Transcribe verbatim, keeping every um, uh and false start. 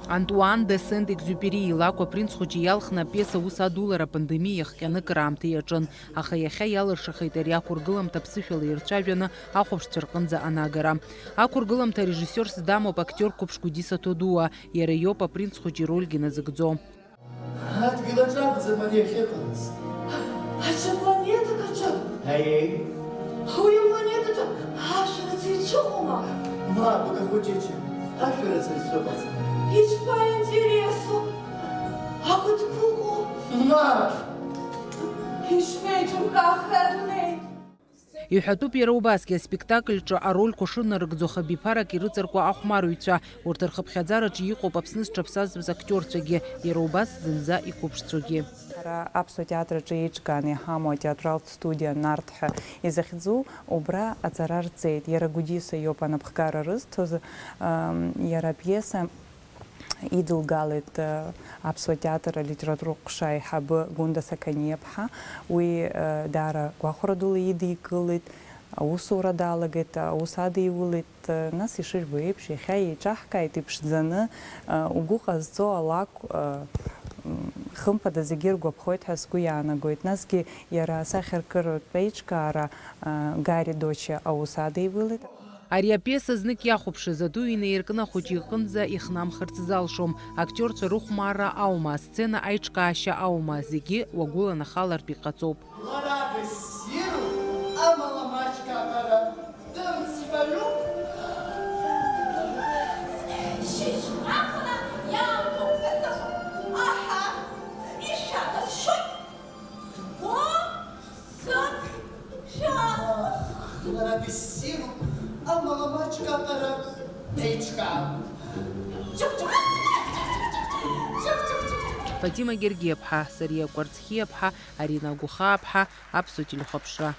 Антуан де Сент-Екзиупери илакә Апринц хәыҷы иалхны апиеса аус адулара апандемиа иахҟьаны кыраамҭа иаҿын, аха иахьа иалыршахеит ари ақәыргыламҭа ԥсышәала ирцәажәаны ахәаԥшцәа рҟынӡа анагара. Ақәыргыламҭа арежиссиорс дамоуп актиор қәыԥш Гәдиса Ҭодуа, иара иоуп апринц хәыҷы ирольгьы назыгӡо. Адгьыл аҿы акәӡам ари ахьыҟалаз. Аҽа планетак аҿы? Аиеи. Уи апланетаҿы ашәарыцаҩцәа ыҟоума? Мап, Гахәыҷыҷы, ашәарыцаҩцәа ыҟаӡам. Ишԥаинтересу! Агәыҭкәыкәу! Мап! Ишԥеиҿыбкаахеи адунеи! Иҳәатәуп иара убасгьы, аспектакльҿы арольқәа шынарыгӡо хабиԥарак ирыҵаркуа ахәмарыҩцәа, урҭ рхыԥхьаӡараҿы иҟоуп Аԥсны зҽаԥсазтәыз актиорцәагьы, иара убас зынӡа иқәыԥшцәагьы. Ара аԥсуа театр аҿы еиҿкааны иҳамоу атеатралтә студиа Нарҭ ҳәа изыхьӡу, убра аҵара рҵеит. Иара Гәдиса иоуп анапхгара рызҭоз, ам, иара апиеса идылгалеит, э, аԥсуа театр алитературатә ҟәша аиҳабы Гәында Сақаниаԥҳа. Уи, э, даара гәахәара дула идикылеит, аусура далагеит, аус адиулеит. Э, нас ишыжәбо еиԥш, иахьа еиҿаҳкааит иԥшӡаны, э, угәы ҟазҵо алакә, э, м, хымԥада зегьы иргәаԥхоит ҳәа сгәы иаанагоит. Насгьы иара асахьаркыратә еиҿкаара, э, Гари Доча аус адиулеит. Ари апиеса знык иахәаԥшыз, аду инаиркны ахәыҷы иҟынӡа ихнамхырц залшом. Актиорцәа рыхәмарра аума, асцена аиҿкаашьа аума, зегьы уагәыланахалартә иҟаҵоуп. Лара дыссиру, амала маҷк аҟара дымцҳәаҩуп. Шьыжьхьафара иаамҭоуп ҳәа сыҟоуп. Аҳа, ишәаҳәа сшоит. Сгәы сыԥшәаауп. Лара дыссируп, амала маҷк аҟара деиҿкаауп. Фатима Гергиаԥҳа, Сариа Кәарцхиаԥҳа, Арина Гәахааԥҳа, Аԥсуа телехәаԥшра.